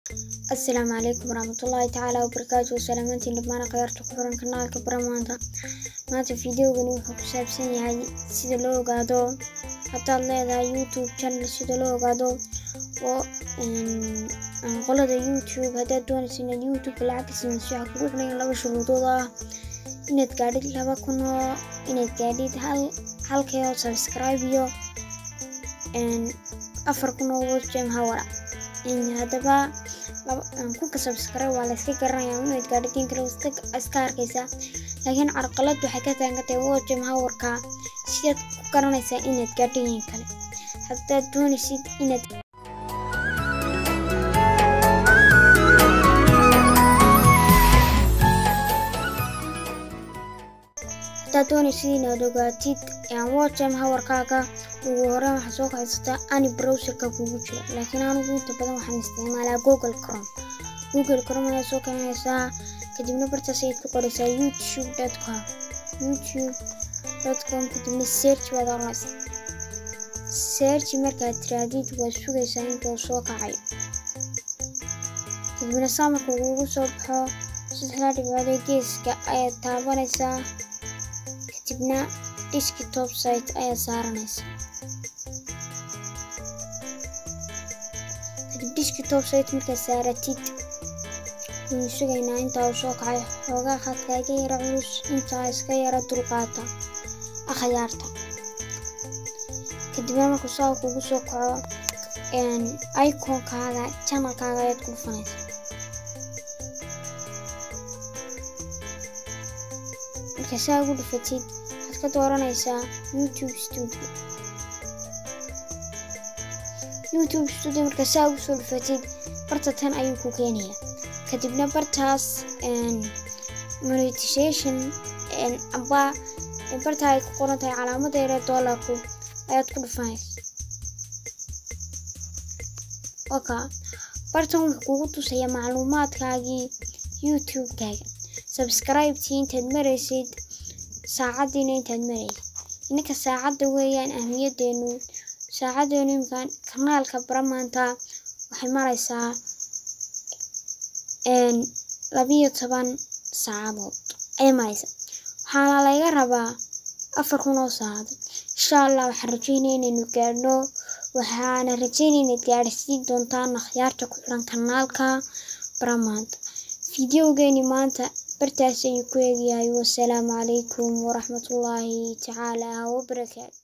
Asalaamu calaykum waraxmatullaahi tacaala wabarakaatu. Salaamantiin dhammaan akhyaarta ku xiran kanaalka Baramaanta. Maanta fideogani wuxuu ku saabsan yahay sida loo ogaado haddaad leedahay YouTube channel, sida loo ogaado oo qolada YouTube. Haddaad doonaysa inaad YouTube lacag ka samayso, waxaa kugu xiran laba shuruudood ah: inaad gaadhid 2000 oo, inaad gaadhid hal halkee oo subscribe iyo 4000 oo watch time hour. Haddaba kunka subscribe waa la iska garanayaa, inaad gaadhid in kale iska arkaysaa, laakiin carqalad waxay ka taagan tahay watch time hourka. Sidaad ku garanaysaa inaad gaadhin in kale haddaad doonaysid inaad ogaatid watch time hourkaaga? Ugu horeyn waxaad soo kacsataa any browserka kugu jiro, laakiin anigu inta badan waxaan isticmaalaa Google Chrome. Google Chrome ayaa soo kicinaysaa, kadibna bartaas ayaad ku qoraysaa youtube.com, youtube.com, kadibna search baad oranaysaa. Search markaad tiraadid, waad sugaysaa inta uu soo kacayo. Kadibna saa marka kugu soo baxo, saddexdaa dhibcood ee geeska ayaad taabanaysaa, kadibna desktop site ayaad saaranaysaa. Kadib desktop site markaad saaratid, waynu sugaynaa intaa uu soo kacay. Xoogaa khadka iga yara culus, intaa iska yara dulqaata akhyaarta. Kadibna markuu saa kugu soo kaco, iconkaaga channelkaaga ayaad ku dhufanaysaa. Marka saa ugu dhufatid, waxaad ka dooranaysaa YouTube Studio. YouTube Studio marka saa ugu soo dhufatid, barta tan ayuu ku keenayaa. Kadibna bartaas monetization amba barta ay ku qoran tahay calaamada yare doolarku ayaad ku dhufanaysa. Waka bartan wuxuu kugu tusayaa macluumaadkaagii YouTube-kaaga, subscribe-tii intaad maraysid, saacadiina intaad maraysid. Inanka saacadda weeyaan ahmiyadeenu. Saacadeenu imkaan kanaalka Baramaanta waxay maraysaa 12 saacadood ayay maraysaa, waxaana laga rabaa 4000 oo saacadood. Insha Allah waxaan rajeynaya inaynu gaadhno, waxaana rajeynaya inaad gaadhsiin doontaan akhyaarta ku xiran kanaalka Baramaanta. Fideogeeni maanta bartaas ayuu ku eegyahay. Wasalaamu calaykum waraxmatullaahi tacaala wabarakaatu.